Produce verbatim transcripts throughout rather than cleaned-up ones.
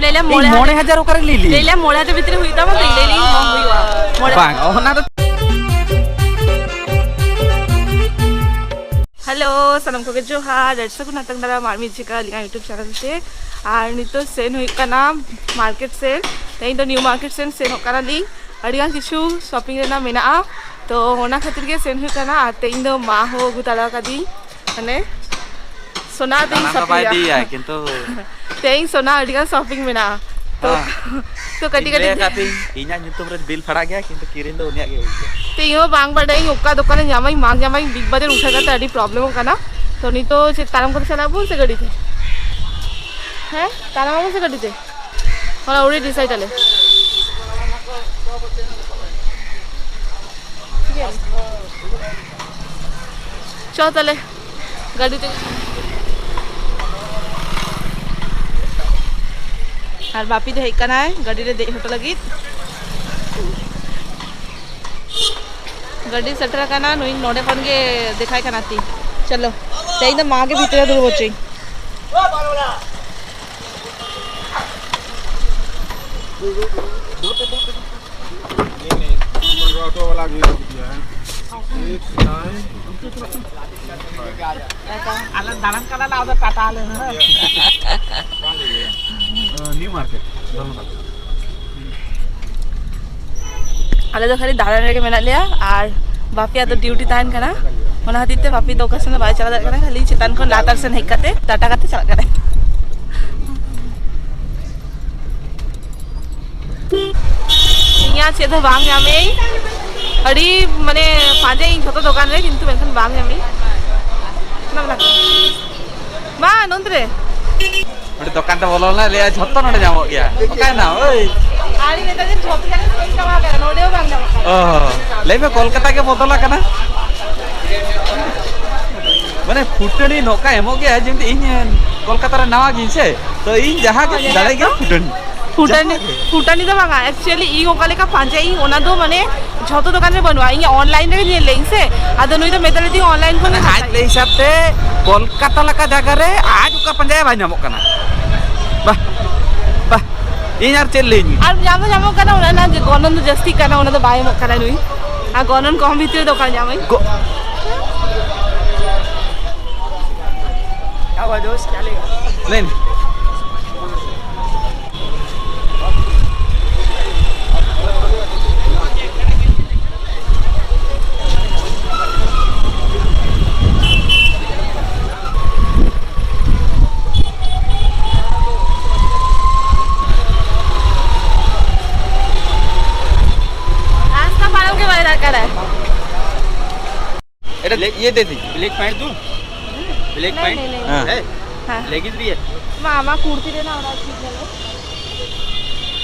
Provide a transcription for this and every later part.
ᱞᱟᱹᱭ ᱞᱮᱢ ᱤᱧ ᱢᱚᱬᱮ ᱦᱟᱡᱟᱨ ᱚᱠᱟᱨᱮ ᱞᱟᱹᱭ ᱞᱮ? ᱞᱟᱹᱭ ᱞᱮᱢ ᱢᱚᱬᱮ ᱦᱟᱡᱟᱨ ᱵᱷᱤᱛᱨᱤ ᱨᱮ ᱦᱩᱭᱩᱜ ᱛᱟᱢᱟ, ᱛᱚ ᱤᱧ ᱞᱟᱹᱭ ᱞᱮᱭᱟᱹᱧ ᱵᱟᱝ ᱦᱩᱭᱩᱜᱼᱟ᱾ ᱢᱚᱬᱮ ᱵᱟᱝ, ᱚᱱᱟ ᱫᱚ᱾ ᱦᱮᱞᱳ, ᱥᱟᱱᱟᱢ ᱠᱚᱜᱮ ᱡᱚᱦᱟᱨ, ᱟᱹᱰᱤ ᱥᱟᱹᱜᱩᱱ ᱟᱛᱟᱝ ᱫᱟᱨᱟᱢ ᱟᱨ ᱢᱤᱫ ᱡᱚᱠᱷᱟ ᱟᱹᱞᱤᱧᱟᱜ YouTube ᱪᱮᱱᱮᱞ ᱛᱮ᱾ ᱟᱨ ᱱᱤᱛᱚᱜ ᱥᱮᱱ ᱦᱩᱭᱩᱜ ᱠᱟᱱᱟ ᱢᱟᱨᱠᱮᱴ ᱥᱮᱱ᱾ ᱛᱮᱦᱮᱧ ᱫᱚ ᱱᱤᱭᱩ ᱢᱟᱨᱠᱮᱴ ᱥᱮᱱ ᱥᱮᱱᱚᱜ ᱠᱟᱱᱟᱞᱤᱧ᱾ ᱟᱹᱰᱤᱜᱟᱱ ᱠᱤᱪᱷᱩ ᱥᱚᱯᱤᱝ ᱨᱮᱱᱟᱜ ᱢᱮᱱᱟᱜᱼᱟ, ᱛᱚ ᱚᱱᱟ ᱠᱷᱟᱹᱛᱤᱨ ᱜᱮ ᱥᱮᱱ ᱦᱩᱭᱩᱜ ᱠᱟᱱᱟ᱾ ᱟᱨ ᱛᱮᱦᱮᱧ ᱫᱚ ᱢᱟ ᱦᱚᱸ ᱟᱹᱜᱩ ᱛᱟᱨᱟ ᱠᱟᱫᱤᱧ, ᱢᱟᱱᱮ ᱥᱚᱱᱟ ᱛᱮᱧ ᱫᱟᱬᱟᱱ ᱫᱚ ᱵᱟᱭ ᱥᱚᱯᱤᱝᱟ᱾ ᱤᱫᱤᱭᱟ, ᱠᱤᱱᱛᱩ ᱛᱮᱦᱮᱧ ᱥᱚᱱᱟ ᱟᱹᱰᱤᱜᱟᱱ ᱥᱚᱯᱤᱝ ᱢᱮᱱᱟᱜᱼᱟ, ᱛᱚ ᱦᱮᱸ᱾ ᱛᱚ ᱠᱟᱹᱴᱤᱡ ᱤᱧ ᱞᱟᱹᱭ ᱠᱟᱹᱴᱤᱡ ᱟᱠᱟᱫ ᱯᱮᱭᱟᱹᱧ, ᱤᱧᱟᱜ ᱧᱩᱛᱩᱢ ᱨᱮ ᱵᱤᱞ ᱯᱷᱟᱲᱟᱜ ᱜᱮᱭᱟ, ᱠᱤᱱᱛᱩ ᱠᱤᱨᱤᱧ ᱫᱚ ᱩᱱᱤᱭᱟᱜ ᱜᱮ ᱦᱩᱭᱩᱜ ᱜᱮᱭᱟ᱾ ᱛᱚ ᱤᱧ ᱦᱚᱸ ᱵᱟᱝ ᱵᱟᱰᱟᱭᱟᱹᱧ ᱚᱠᱟ ᱫᱚᱠᱟᱱ ᱨᱮ ᱧᱟᱢᱟᱹᱧ ᱵᱟᱝ ᱧᱟᱢᱟᱹᱧ, ᱵᱤᱜ ᱵᱟᱡᱟᱨ ᱩᱴᱷᱟᱹᱣ ᱠᱟᱛᱮ ᱟᱹᱰᱤ ᱯᱨᱚᱵᱞᱮᱢᱚᱜ ᱠᱟᱱᱟ᱾ ᱛᱚ ᱱᱤᱛᱚᱜ ᱪᱮᱫ ᱛᱟᱲᱟᱢ ᱠᱚᱛᱮ ᱪᱟᱞᱟᱜ ᱟᱵᱚᱱ ᱥᱮ ᱜᱟᱹᱰᱤ ᱛᱮ? ᱦᱮᱸ, ᱛᱟᱲᱟᱢ ᱟᱵᱚᱱ ᱥᱮ ᱜᱟᱹᱰᱤ ᱛᱮ? ᱚᱱᱟ ᱟᱹᱣᱨᱤ ᱰᱤᱥᱟᱭᱤᱰ ᱟᱞᱮ᱾ ᱴᱷᱤᱠ ᱟᱪᱷᱮ᱾ ᱪᱚ ᱛᱟᱦᱞᱮ ᱜᱟᱹᱰᱤ ᱛᱮ᱾ ᱟᱨ ᱵᱟᱯᱤ ᱫᱚ ᱦᱮᱡ ᱠᱟᱱᱟᱭ ᱜᱟᱹᱰᱤ ᱨᱮ ᱫᱮᱡ ᱦᱚᱴᱚ ᱞᱟᱹᱜᱤᱫ᱾ ᱜᱟᱹᱰᱤ ᱥᱮᱴᱮᱨ ᱟᱠᱟᱱᱟ, ᱱᱩᱭ ᱱᱚᱰᱮ ᱠᱷᱚᱱ ᱜᱮ ᱫᱮᱠᱷᱟᱭ ᱠᱟᱱᱟ ᱛᱤᱧ᱾ ᱪᱚᱞᱚ, ᱛᱮᱦᱮᱧ ᱫᱚ ᱢᱟ ᱜᱮ ᱵᱷᱤᱛᱨᱤ ᱨᱮ ᱫᱩᱲᱩᱵ ᱦᱚᱪᱚᱭ᱾ ᱚᱴᱳ ᱵᱟᱞᱟ ᱜᱮ ᱤᱫᱤᱭᱟ᱾ ᱟᱞᱮ ᱫᱟᱬᱟᱱ ᱠᱟᱱᱟᱞᱮ, ᱟᱫᱚ ᱴᱟᱴᱟ ᱟᱞᱮ ᱦᱚᱸ᱾ New market, Dharmatala. ᱟᱞᱮ ᱫᱚ ᱠᱷᱟᱹᱞᱤ ᱫᱟᱬᱟᱱ ᱨᱮᱜᱮ ᱢᱮᱱᱟᱜ ᱞᱮᱭᱟ, ᱟᱨ ᱵᱟᱯᱤᱭᱟᱜ ᱫᱚ ᱰᱤᱭᱩᱴᱤ ᱛᱟᱦᱮᱱ ᱠᱟᱱᱟ, ᱚᱱᱟ ᱠᱷᱟᱹᱛᱤᱨ ᱛᱮ ᱵᱟᱯᱤ ᱫᱚ ᱚᱠᱟ ᱥᱮᱱ ᱦᱚᱸ ᱵᱟᱭ ᱪᱟᱞᱟᱣ ᱫᱟᱲᱮᱭᱟᱜ ᱠᱟᱱᱟ, ᱠᱷᱟᱹᱞᱤ ᱪᱮᱛᱟᱱ ᱠᱷᱚᱱ ᱞᱟᱛᱟᱨ ᱥᱮᱱ ᱦᱮᱡ ᱠᱟᱛᱮ ᱴᱟᱴᱟ ᱠᱟᱛᱮ ᱪᱟᱞᱟᱜ ᱠᱟᱱᱟᱭ᱾ ᱤᱧᱟᱜ ᱪᱮᱫ ᱦᱚᱸ ᱵᱟᱝ ᱧᱟᱢᱮᱧ, ᱟᱹᱰᱤ ᱢᱟᱱᱮ ᱯᱟᱸᱡᱟᱭᱟᱹᱧ ᱡᱷᱚᱛᱚ ᱫᱚᱠᱟᱱ ᱨᱮ, ᱠᱤᱱᱛᱩ ᱢᱮᱱᱠᱷᱟᱱ ᱵᱟᱝ ᱧᱟᱢᱮᱧ᱾ ᱚᱱᱟ ᱵᱟᱞᱟ ᱠᱚ᱾ ᱢᱟ ᱱᱚᱱᱛᱮ ᱨᱮ᱾ ᱚᱸᱰᱮ ᱫᱚᱠᱟᱱ ᱛᱮ ᱵᱚᱞᱚ ᱞᱮᱱᱟ, ᱞᱟᱹᱭᱟ ᱡᱷᱚᱛᱚ ᱱᱚᱰᱮ ᱧᱟᱢᱚᱜ ᱜᱮᱭᱟ᱾ ᱚᱠᱟᱭᱮᱱᱟ ᱳᱭ? ᱟᱨ ᱤᱧ ᱢᱮᱛᱟ ᱡᱮ ᱡᱷᱚᱛᱚ ᱡᱟᱭᱜᱟ ᱨᱮ ᱪᱟᱵᱟ ᱟᱠᱟᱱᱟ, ᱱᱚᱰᱮ ᱦᱚᱸ ᱵᱟᱝ ᱧᱟᱢᱚᱜ ᱠᱟᱱᱟ᱾ ᱚ, ᱞᱟᱹᱭ ᱢᱮ ᱠᱳᱞᱠᱟᱛᱟ ᱜᱮ ᱵᱚᱫᱚᱞ ᱟᱠᱟᱱᱟ᱾ ᱢᱟᱱᱮ ᱯᱷᱩᱴᱟᱹᱱᱤ ᱱᱚᱝᱠᱟ ᱮᱢᱚᱜ ᱜᱮᱭᱟ, ᱡᱮᱢᱛᱤ ᱤᱧ ᱠᱳᱞᱠᱟᱛᱟ ᱨᱮ ᱱᱟᱣᱟ ᱜᱤᱧ ᱥᱮ, ᱛᱚ ᱤᱧ ᱡᱟᱦᱟᱸ ᱜᱤᱧ ᱫᱟᱲᱮᱭᱟᱜ ᱜᱮᱭᱟ ᱯᱷᱩᱴᱟᱹᱱᱤ᱾ ᱯᱷᱩᱴᱟᱹᱱᱤ, ᱡᱟᱦᱟᱸ ᱜᱮ᱾ ᱯᱷᱩᱴᱟᱹᱱᱤ ᱫᱚ ᱵᱟᱝᱟ, actually ᱤᱧ ᱚᱠᱟ ᱞᱮᱠᱟ ᱯᱟᱸᱡᱟᱭᱟᱹᱧ ᱚᱱᱟ ᱫᱚ ᱢᱟᱱᱮ ᱡᱷᱚᱛᱚ ᱫᱚᱠᱟᱱ ᱨᱮ ᱵᱟᱹᱱᱩᱜᱼᱟ᱾ ᱤᱧ online ᱨᱮᱜᱮ ᱧᱮᱞ ᱞᱮᱫᱟᱹᱧ ᱥᱮ, ᱟᱫᱚ ᱱᱩᱭ ᱫᱚ ᱢᱮᱛᱟ ᱞᱮᱫᱤᱧ online ᱠᱷᱚᱱ ᱢᱟᱱᱮ ᱟᱡ ᱞᱟᱹᱭ ᱦᱤᱥᱟᱹᱵ ᱛᱮ ᱠᱳᱞᱠᱟᱛᱟ ᱞᱮᱠᱟ ᱡᱟᱭᱜᱟ ᱨᱮ ᱟᱡ ᱚᱠᱟ ᱯᱟᱸᱡᱟᱭᱟ ᱵᱟᱭ ᱧᱟᱢᱚᱜ ᱠᱟᱱᱟ᱾ ᱵᱟᱦ᱾ ᱵᱟ, ᱤᱧ ᱟᱨ ᱪᱮᱫ ᱞᱟᱹᱭᱟᱹᱧ? ᱟᱨ ᱧᱟᱢ ᱫᱚ ᱧᱟᱢᱚᱜ ᱠᱟᱱᱟ, ᱚᱱᱟ ᱨᱮᱱᱟᱜ ᱡᱮ ᱜᱚᱱᱚᱝ ᱫᱚ ᱡᱟᱹᱥᱛᱤᱜ ᱠᱟᱱᱟ, ᱚᱱᱟ ᱫᱚ ᱵᱟᱭ ᱮᱢᱚᱜ ᱠᱟᱱᱟ ᱱᱩᱭ᱾ ᱟᱨ ᱜᱚᱱᱚᱝ ᱠᱚᱢ ᱵᱷᱤᱛᱤᱨ ᱨᱮ ᱫᱚ ᱚᱠᱟᱨᱮ ᱧᱟᱢᱟᱹᱧ? ᱜᱚ- ᱞᱟᱹᱭ ᱢᱮ᱾ ᱨᱟᱥᱛᱟ ᱯᱟᱨᱚᱢ ᱜᱮ ᱵᱟᱭ ᱫᱟᱜ ᱠᱟᱫᱟᱭ᱾ এটা ইয়ে দে দি। ব্ল্যাক প্যান্ট দু? Black pant? নেই, নেই। হ্যাঁ। হ্যাঁ। লেগিংস ভি হ্যাঁ। লেগিংস ভি হ্যাঁ। ᱢᱟ, ᱟᱢᱟᱜ ᱠᱩᱨᱛᱤ ᱨᱮᱱᱟᱜ ᱚᱱᱟ ᱪᱮᱫ ᱧᱮᱞᱚᱜ?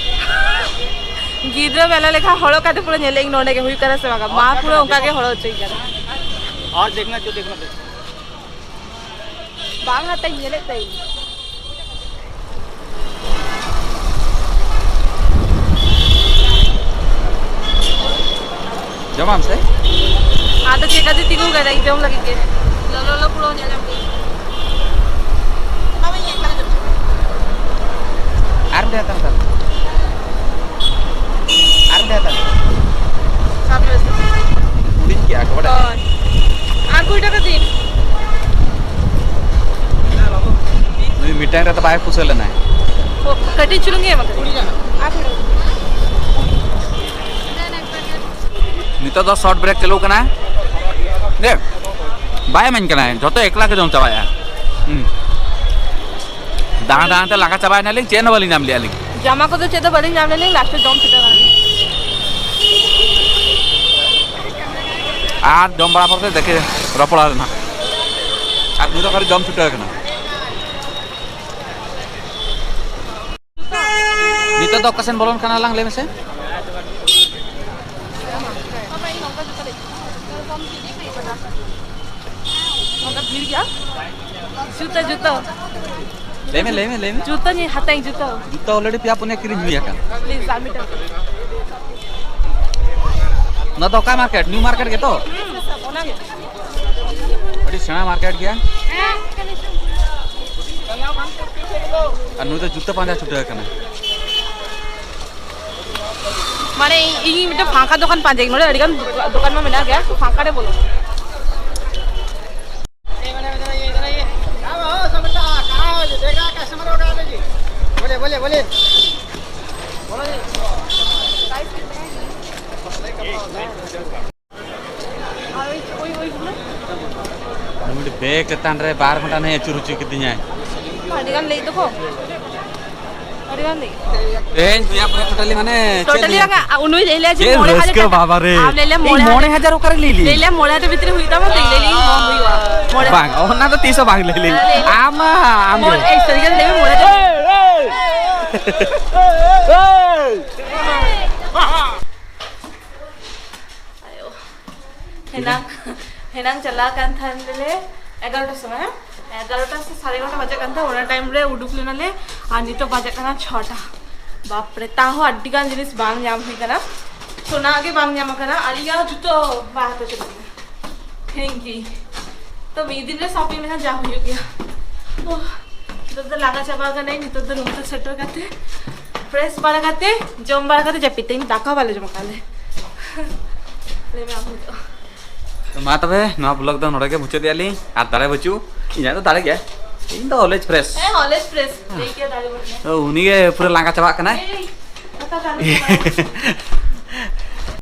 ᱜᱤᱫᱽᱨᱟᱹ ᱵᱮᱞᱟ ᱞᱮᱠᱟ ᱦᱚᱲᱚᱜ ᱠᱟᱛᱮ ᱯᱩᱨᱟᱹ ᱧᱮᱞᱮᱧ ᱱᱚᱰᱮ ᱜᱮ ᱦᱩᱭᱩᱜ ᱠᱟᱱᱟ ᱥᱮ ᱵᱟᱝ? ᱢᱟ ᱯᱩᱨᱟᱹ ᱚᱱᱠᱟ ᱜᱮ ᱦᱚᱲᱚ ᱦᱚᱪᱚᱧ ᱠᱟᱱᱟ᱾ ᱟᱨ ᱫᱮᱠᱷᱱᱟ, ᱡᱚ ᱫᱮᱠᱷᱱᱟ, ᱫᱮᱠᱷᱱᱟ᱾ ᱵᱟᱝ ᱦᱟᱛᱟᱧ ᱧᱮᱞᱮᱫ ᱛᱟᱹᱧ᱾ ᱡᱚᱢᱟᱢ ᱥᱮ? ᱟᱫᱚ ᱪᱮᱫ ᱠᱷᱟᱹᱛᱤᱨ ᱛᱤᱸᱜᱩ ᱠᱟᱱᱟ ᱡᱚᱢ ᱞᱟᱹᱜᱤᱫ ᱜᱮ? ᱞᱚᱞᱚ ᱞᱚᱞᱚ ᱯᱩᱨᱟᱹ ᱧᱮᱞ ᱧᱟᱢ ᱠᱮᱫ᱾ ᱟᱨ ᱢᱤᱫᱴᱮᱱ ᱦᱟᱛᱟᱣ ᱢᱮ ᱛᱟᱦᱚᱞᱮ᱾ ᱟᱨ ᱢᱤᱫᱴᱮᱱ ᱦᱟᱛᱟᱣ ᱢᱮ᱾ ᱦᱩᱰᱤᱧ ᱜᱮᱭᱟ ᱠᱚ, ᱵᱟᱰᱟᱭ? ᱦᱳᱭ᱾ ᱟᱨ ᱠᱩᱲᱤ ᱴᱟᱠᱟ ᱫᱤᱱ᱾ ᱱᱩᱭ ᱢᱤᱫᱴᱟᱝ ᱨᱮ ᱛᱚ ᱵᱟᱭ ᱯᱩᱥᱟᱹ ᱞᱮᱱᱟᱭ᱾ ᱠᱟᱹᱴᱤᱡ ᱪᱩᱞᱩᱝ ᱜᱮ ᱮᱢ ᱟᱠᱟᱫᱟ᱾ ᱟᱨ ᱱᱤᱛᱚᱜ ᱫᱚ ᱥᱚᱨᱴ ᱵᱨᱮᱠ ᱪᱟᱹᱞᱩ ᱠᱟᱱᱟ᱾ ᱫᱮ, ᱵᱟᱭ ᱮᱢᱟᱹᱧ ᱠᱟᱱᱟᱭ, ᱡᱷᱚᱛᱚ ᱮᱠᱞᱟ ᱜᱮ ᱡᱚᱢ ᱪᱟᱵᱟᱭᱟ᱾ ᱦᱩᱸ᱾ ᱫᱟᱬᱟ ᱫᱟᱬᱟ ᱛᱮ ᱞᱟᱸᱜᱟ ᱪᱟᱵᱟᱭᱮᱱᱟᱞᱤᱧ, ᱪᱮᱫ ᱦᱚᱸ ᱵᱟᱹᱞᱤᱧ ᱧᱟᱢ ᱞᱮᱜᱼᱟ ᱞᱤᱧ᱾ ᱡᱟᱢᱟ ᱠᱚᱫᱚ ᱪᱮᱫ ᱫᱚ ᱵᱟᱹᱞᱤᱧ ᱧᱟᱢ ᱞᱮᱫᱟ, ᱞᱟᱥᱴ ᱨᱮ ᱡᱚᱢ ᱪᱷᱩᱴᱟᱹᱣ ᱠᱟᱱᱟ᱾ ᱟᱨ ᱡᱚᱢ ᱵᱟᱲᱟ ᱯᱚᱨᱮ ᱫᱮᱠᱷᱮ ᱨᱚᱯᱚᱲᱟ ᱨᱮᱱᱟᱜ᱾ ᱟᱨ ᱱᱩᱭ ᱫᱚ ᱠᱷᱟᱹᱞᱤ ᱡᱚᱢ ᱪᱷᱩᱴᱟᱹᱣ ᱠᱟᱱᱟ᱾ ᱱᱤᱛᱚᱜ ᱫᱚ ᱚᱠᱟ ᱥᱮᱱ ᱵᱚᱞᱚᱱ ᱠᱟᱱᱟ ᱞᱟᱝ, ᱞᱟᱹᱭ ᱢᱮᱥᱮ? ᱱᱚᱝᱠᱟ ᱵᱷᱤᱲ ᱜᱮᱭᱟ᱾ ᱡᱩᱛᱟᱹ, ᱡᱩᱛᱟᱹ᱾ ᱞᱟᱹᱭ ᱢᱮ, ᱞᱟᱹᱭ ᱢᱮ, ᱞᱟᱹᱭ ᱢᱮ᱾ ᱡᱩᱛᱟᱹᱧ ᱦᱟᱛᱟᱣ ᱤᱧ, ᱡᱩᱛᱟᱹ᱾ ᱡᱩᱛᱟᱹ already ᱯᱮᱭᱟ ᱯᱩᱱᱭᱟ ᱠᱤᱨᱤᱧ ᱦᱩᱭ ᱟᱠᱟᱱ᱾ Please, ᱟᱨ ᱢᱤᱫᱴᱟᱝ᱾ ᱱᱚᱣᱟ ᱫᱚ ᱚᱠᱟ ᱢᱟᱨᱠᱮᱴ? ᱱᱤᱭᱩ ᱢᱟᱨᱠᱮᱴ ᱜᱮᱛᱚ? ᱦᱩᱸ, ᱚᱱᱟᱜᱮ᱾ ᱟᱹᱰᱤ ᱥᱮᱬᱟ ᱢᱟᱨᱠᱮᱴ ᱜᱮᱭᱟ᱾ ᱦᱮᱸ᱾ ᱟᱨ ᱱᱩᱭ ᱫᱚ ᱡᱩᱛᱟᱹ ᱯᱟᱸᱡᱟ ᱪᱷᱩᱴᱟᱹᱣ ᱟᱠᱟᱱᱟ᱾ ᱢᱟᱱᱮ, ᱤᱧ, ᱤᱧ ᱢᱤᱫᱴᱮᱱ ᱯᱷᱟᱸᱠᱟ ᱫᱚᱠᱟᱱ ᱯᱟᱸᱡᱟᱭᱟᱹᱧ᱾ ᱱᱚᱰᱮ ᱟᱹᱰᱤ ᱜᱟᱱ ᱫᱚᱠᱟᱱ ᱢᱟ ᱢᱮᱱᱟᱜ ᱜᱮᱭᱟ, ᱛᱚ ᱯᱷᱟᱸᱠᱟ ᱨᱮ ᱵᱚᱞᱚ᱾ ᱢᱤᱫ ᱵᱮᱜᱽ ᱪᱮᱛᱟᱱ ᱨᱮ ᱵᱟᱨ ᱜᱷᱚᱱᱴᱟ ᱱᱟᱭ ᱟᱹᱪᱩᱨ ᱦᱚᱪᱚ ᱠᱤᱫᱤᱧᱟᱭ᱾ ᱟᱹᱰᱤ ᱜᱟᱱ ᱞᱟᱹᱭ ᱫᱚᱠᱚ, ᱟᱹᱰᱤ ᱜᱟᱱ ᱞᱟᱹᱭ᱾ ᱛᱮᱦᱮᱧ ᱫᱩᱭᱟ ᱯᱩᱨᱟᱹ ᱴᱳᱴᱟᱞᱤ ᱢᱟᱱᱮ ᱪᱮᱫ ᱴᱳᱴᱟᱞᱤ ᱞᱟᱹᱭᱟ? ᱵᱟᱝᱟ, ᱟ, ᱩᱱᱩᱭ ᱞᱟᱹᱭ ᱞᱮᱭᱟ ᱡᱮ ᱪᱮᱫ ᱢᱚᱬᱮ ᱦᱟᱡᱟᱨ ᱨᱟᱹᱥᱠᱟᱹ ᱴᱟᱠᱟ᱾ ᱵᱟᱵᱟ ᱨᱮ᱾ ᱟᱢ ᱞᱟᱹᱭ ᱞᱮᱭᱟ ᱤᱧ ᱢᱚᱬᱮ ᱦᱟᱡᱟᱨ᱾ ᱢᱚᱬᱮ ᱦᱟᱡᱟᱨ ᱚᱠᱟᱨᱮ ᱞᱟᱹᱭ ᱞᱮ? ᱞᱟᱹᱭ ᱞᱮᱭᱟ ᱢᱚᱬᱮ ᱦᱟᱡᱟᱨ ᱵᱷᱤᱛᱨᱤ ᱦᱩᱭᱩᱜ ᱛᱟᱢᱟ ᱛᱚ, ᱤᱧ ᱞᱟᱹᱭ ᱞᱮᱭᱟ ᱦᱚᱸ ᱦᱩᱭᱩᱜᱼᱟ᱾ ᱢᱚᱬᱮ ᱵᱟᱝ, ᱚᱱᱟ ᱫᱚ ᱛᱤᱥ ᱦᱚᱸ ᱵᱟᱝ ᱞᱟᱹᱭ ᱞᱮ᱾ ᱞᱟᱹᱭ ᱞᱮ᱾ ᱟᱢ, ᱟᱢ ᱢᱚᱬᱮ, ᱜᱮ᱾ ᱮᱭ, ᱥᱟᱹᱨᱤ ᱜᱮ ᱞᱟᱹᱭ ᱢᱮ, ᱢᱚᱬᱮ ᱦᱟᱡᱟᱨ᱾ ᱟᱭᱳ᱾ ᱦᱮᱱᱟᱝ, ᱦᱮᱱᱟᱝ ᱪᱟᱞᱟᱣ ᱠᱟᱱ ᱛᱟᱦᱮᱱ ᱞᱮ ᱮᱜᱟᱨᱚᱴᱟ ᱥᱚᱢᱚᱭ, ᱦᱮᱸ? ᱮᱜᱟᱨᱚᱴᱟ ᱥᱮ ᱥᱟᱲᱮ ᱮᱜᱟᱨᱚᱴᱟ ᱵᱟᱡᱟᱜ ᱠᱟᱱ ᱛᱟᱦᱮᱸ, ᱚᱱᱟ ᱴᱟᱭᱤᱢ ᱨᱮ ᱩᱰᱩᱠ ᱞᱮᱱᱟᱞᱮ᱾ ᱟᱨ ᱱᱤᱛᱚᱜ ᱵᱟᱡᱟᱜ ᱠᱟᱱᱟ ᱪᱷᱚᱴᱟ᱾ ᱵᱟᱯᱨᱮ, ᱛᱟᱣ ᱦᱚᱸ ᱟᱹᱰᱤ ᱜᱟᱱ ᱡᱤᱱᱤᱥ ᱵᱟᱝ ᱧᱟᱢ ᱦᱩᱭ ᱠᱟᱱᱟ᱾ ᱥᱚᱱᱟ ᱜᱮ ᱵᱟᱝ ᱧᱟᱢ ᱟᱠᱟᱱᱟ, ᱟᱹᱰᱤ ᱜᱟᱱ ᱡᱩᱛᱟᱹ ᱵᱟᱝ ᱦᱟᱛᱟᱣ ᱪᱟᱞᱟᱜ ᱠᱟᱱᱟ᱾ Thank you. ᱛᱚ ᱢᱤᱫ ᱫᱤᱱ ᱨᱮ ᱥᱚᱯᱤᱝ ᱞᱮᱠᱷᱟᱱ ᱡᱟ ᱦᱩᱭᱩᱜ ᱜᱮᱭᱟ᱾ ᱳᱦ, ᱱᱤᱛᱚᱜ ᱫᱚ ᱞᱟᱸᱜᱟ ᱪᱟᱵᱟ ᱠᱟᱱᱟᱧ᱾ ᱱᱤᱛᱚᱜ ᱫᱚ ᱨᱩᱢ ᱛᱮ ᱥᱮᱴᱮᱨ ᱠᱟᱛᱮ, ᱯᱷᱨᱮᱥ ᱵᱟᱲᱟ ᱠᱟᱛᱮ, ᱡᱚᱢ ᱵᱟᱲᱟ ᱠᱟᱛᱮ ᱡᱟᱹᱯᱤᱫ ᱛᱮ, ᱤᱧ ᱫᱟᱠᱟ ᱵᱟᱞᱮ ᱡᱚᱢ ᱟᱠᱟᱫ ᱞᱮ᱾ ᱞᱟᱹᱭ ᱢᱮ ᱟᱢ ᱱᱤᱛᱚᱜ᱾ ᱛᱚ ᱢᱟ ᱛᱚᱵᱮ, ᱱᱚᱣᱟ ᱵᱞᱚᱜ ᱫᱚ ᱱᱚᱰᱮ ᱜᱮ ᱢᱩᱪᱟᱹᱫ ᱮᱫᱼᱟ ᱞᱤᱧ᱾ ᱟᱨ ᱫᱟᱲᱮ ᱵᱟᱹᱪᱩᱜ, ᱤᱧᱟᱹᱜ ᱫᱚ ᱫᱟᱲᱮ ᱜᱮ, ᱤᱧ ᱫᱚ ᱚᱞᱮᱡᱽ ᱯᱷᱨᱮᱥ᱾ ᱦᱮᱸ, ᱚᱞᱮᱡᱽ ᱯᱷᱨᱮᱥ᱾ ᱞᱟᱹᱭ ᱠᱮᱫ ᱫᱟᱲᱮ ᱵᱟᱹᱱᱩᱜᱼᱟ᱾ ᱛᱚ ᱩᱱᱤ ᱜᱮ ᱯᱩᱨᱟᱹ ᱞᱟᱸᱜᱟ ᱪᱟᱵᱟᱜ ᱠᱟᱱᱟᱭ᱾ ᱮᱭ, ᱚᱠᱟ ᱫᱟᱲᱮ ᱵᱟᱹᱱᱩᱜᱼᱟ?